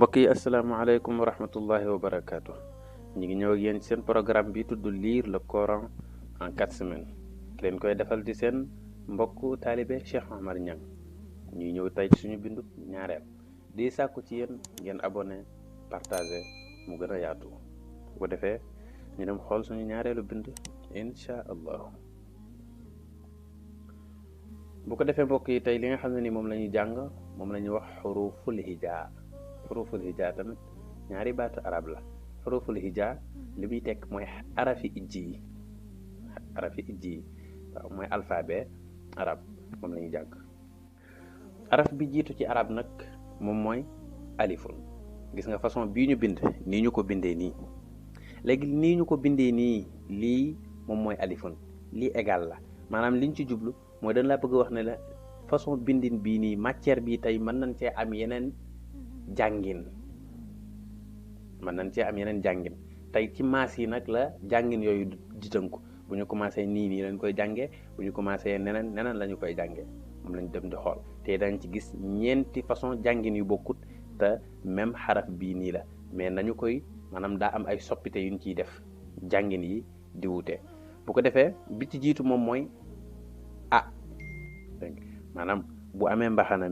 mbokk yi asalaamaaleykum wa rahmatullahi wa barakaatu. ñu ngi ñëw ak yéen seen programme bi tudd lire le Coran en 4 semaines ki leen koy defal di seen mbokk taalibe Cheikh Omar Niang. ñuy ñëw tey ci suñu bindu ñaareel di sàkku ci yéen ngeen abonné partagé mu gën a yaatu bu ko defee ñu dem xool suñu ñaareelu bind incha allah. bu ko defee mbokk yi tey li nga xam ne ni moom la ñuy jàng moom la ñuy wax xuruful hijaa. xuruful hijaa tamit ñaari baatu arab la. xuruful hijaa li muy tekk mooy arafi ijji yi waaw mooy alphabet arab moom la ñuy jàng. araf bi jiitu ci arab nag moom mooy alifun. gis nga façon bii ñu bind nii ñu ko bindee nii léegi nii ñu ko bindee nii lii moom mooy alifun lii égal la maanaam liñ ci jublu mooy dañ laa bëgg wax ne la façon bindin bii nii matière bii tey mën nañ cee am yeneen jàngin tey ci maas yi nag la jàngin yooyu di tënku bu ñu commencé nii lañ koy jàngee bu ñu commencé neneen la ñu koy jàngee moom lañ dem di xool te dañ ci gis ñeenti façon jàngin yu bokkut te même xaraf bii nii la mais nañu koy maanaam daa am ay soppite yuñ ciy def jàngin yi di wute. bu ko defee bi ci jiitu moom mooy maanaam bu amee mbaxana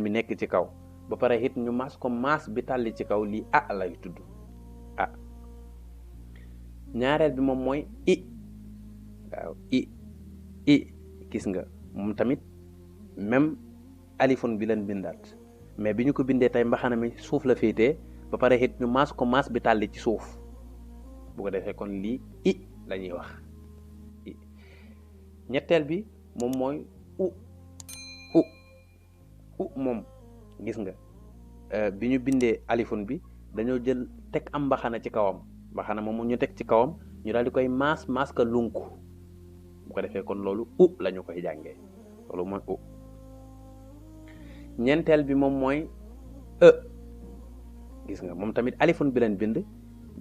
mi nekk ci kaw ba pare it ñu maas ko maas bi tàlli ci kaw lii lay tudd ñaareel bi moom mooy waaw gis nga moom tamit même alifun bi leen bindaat mais bi ñu ko bindee tey mbaxana mi suuf la féetee ba pare it ñu maas ko maas bi tàlli ci suuf bu ko defee kon lii la ñuy wax ñetteel bi moom mooy moom gis nga bi ñu bindee alifun bi dañoo jël teg am mbaxana ci kawam mbaxana moom ñu teg ci kawam ñu daal di koy maas ka lunku bu ko defee kon loolu la ñu koy jàngee loolu mooy ñeenteel bi moom mooy gis nga moom tamit alifun bi leen bind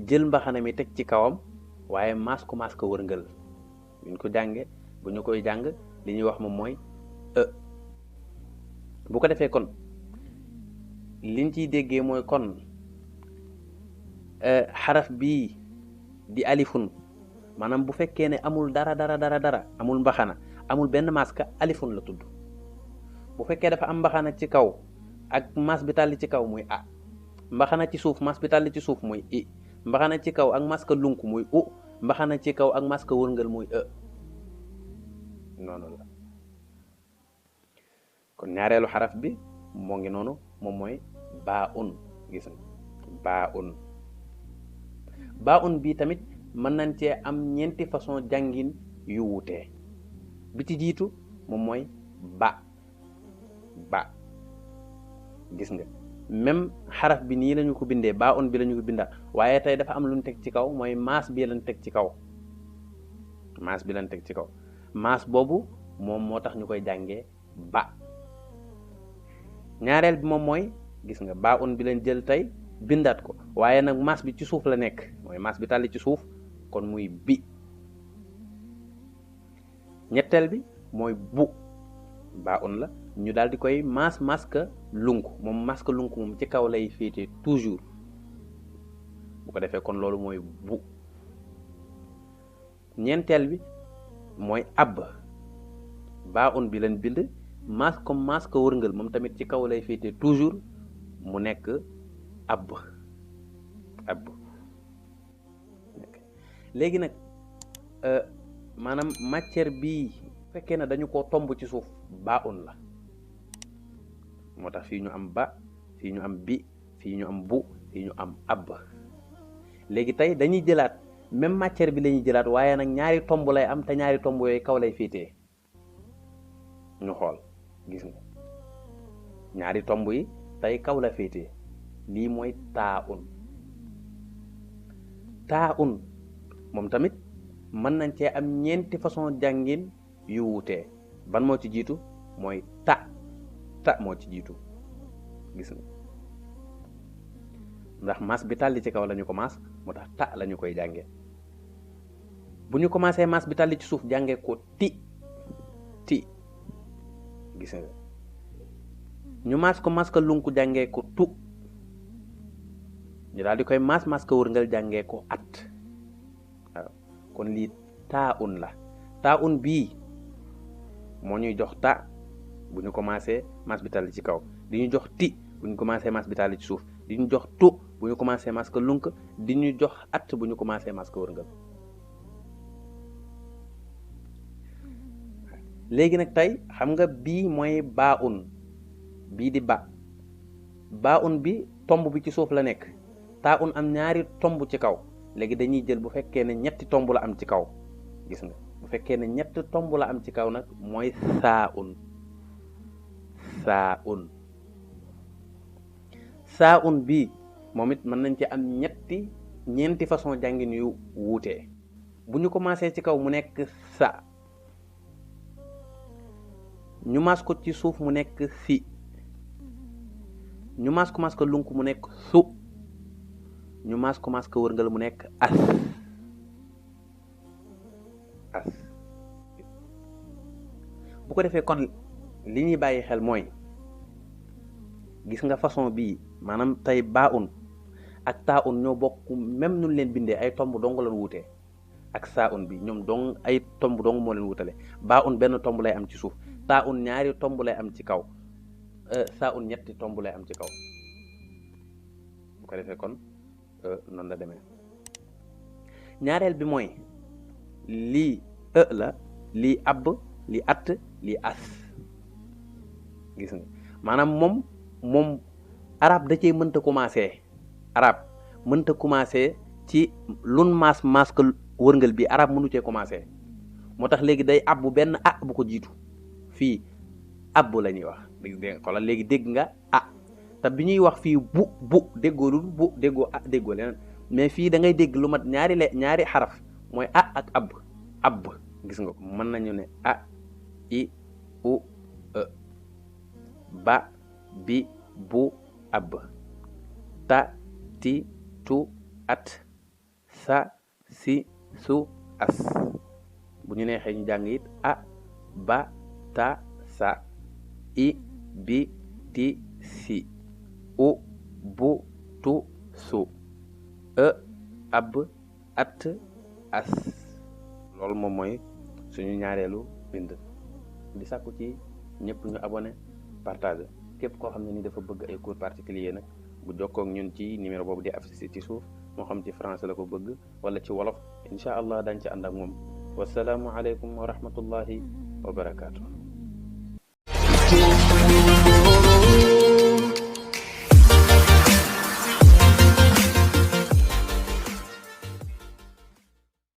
jël mbaxana mi teg ci kawam waaye maas ko wërngël buñ ko jàngee bu ñu koy jàng li ñuy wax moom mooy bu ko defee kon liñ ciy déggee mooy kon xaraf bii di alifun maanaam bu fekkee ne amul dara amul mbaxana amul benn maska alifun la tudd. bu fekkee dafa am mbaxana ci kaw ak mas bi tàlli ci kaw muy mbaxana ci suuf mas bi tàlli ci suuf muy mbaxana ci kaw ak maska lunk muy mbaxana ci kaw ak maska wërngal muy noonu la. kon ñaareelu xaraf bi moo ngi noonu moom mooy gis nga baa un bii tamit mën nañ cee am ñeenti façon jàngin yu wuutee bi ci jiitu moom mooy ba gis nga même xaraf bi nii lañu ko bindee baa un bi lañu ko bindaat waaye tey dafa am lu ñu teg ci kaw mooy maas bi lañ teg ci kaw maas boobu moom moo tax ñu koy jàngee ba. ñaareel bi moom mooy gis nga baa un bi leen jël tey bindaat ko waaye nag maas bi ci suuf la nekk mooy maas bi tàlli ci suuf kon muy bi. ñetteel bi mooy bu baa un la ñu daal di koy maska lunk moom ci kaw lay féete toujours bu ko defee kon loolu mooy bu. ñeenteel bi mooy baa un bi leen bind maas ko wërngal moom tamit ci kaw lay féete toujours mu nekk ab léegi nag maanaam matière bii fekkee ne dañu ko tomb ci suuf baa un la moo tax fii ñu am ba fii ñu am bi fii ñu am bu fii ñu am léegi tey dañuy jëlaat même matière bi la ñuy jëlaat waaye nag ñaari tomb lay am te ñaari tomb yooyu kaw lay féetee ñu xool gis nga ñaari tomb yi tey kaw la féetee lii mooy taa un moom tamit mën nañ cee am ñeenti façon jàngin yu wuutee ban moo ci jiitu mooy ta moo ci jiitu gis nga ndax maas bi tàlli ci kaw lañu ko maas moo tax ta lañu koy jàngee bu ñu commencé maas bi tàlli ci suuf jàngee ko ti gis nga ñu maas ko lunku jàngee ko ñu daal di koy mas ko wërngal jàngee ko at waaw kon lii taa un la taa un bii moo ñuy jox ta bu ñu commencé mas bi tàlli ci kaw di ñu jox ti bu ñu commencé mas bi tàlli ci suuf di ñu jox tu bu ñu commencé mas ko lunk di ñu jox at bu ñu commencé mas ko wërngal léegi nag tey xam nga bii mooy baa un bii di baa un bi tomb bi ci suuf la nekk taa un am ñaari tomb ci kaw léegi dañuy jël bu fekkee ne ñetti tomb la am ci kaw gis nga bu fekkee ne ñett tomb la am ci kaw nag mooy saa un bii moom it mën nañ ci am ñeenti façon jàngin yu wuutee bu ñu commencé ci kaw mu nekk sa ñu mas ko ci suuf mu nekk si ñu mas ko lunk mu nekk su ñu mas ko wërngal mu nekk as bu ko defee kon li ñuy bàyyi xel mooy gis nga façon bii maanaam tey baa un ak taa un ñoo bokk même nu leen bindee ay tomb dong leen wutee ak saa un bi ñoom dong ay tomb dong moo leen wutale baa un benn tomb lay am ci suuf taa un ñaari tomb lay am ci kaw saa un ñetti tomb lay am ci kaw bu ko defee kon noonu la demee ñaareel bi mooy lii la lii ab lii at lii as gis nga maanaam moom arab da cee mënta commencé ci lun maas ko wërngal bi arab mënu cee commencé moo tax léegi day abbu benn bu ko jiitu fii abbu la ñuy wax dégg xoolal léegi dégg nga te bi ñuy wax fii bu déggoo lu bu déggoo déggoo leneen mais fii da ngay dégg lu mat ñaari xaraf mooy ak ab gis nga ko mën nañu ne i u ba bi bu ab ta ti tu at sa si su as bu ñu neexee ñu jàng it ba ta sa i bi ti si u bu tu su ab at as loolu moom mooy suñu ñaareelu bind di sàkku ci ñëpp ñu abonné partage képp koo xam ne ni dafa bëgg ay cours particulier nag bu jokkoo ak ñun ci numéro boobu di affiché ci suuf moo xam ci français la ko bëgg wala ci wolof incha allah dañ ci ànd ak moom wasalaamu aleykum wa rahmatullahi wa barakaatu.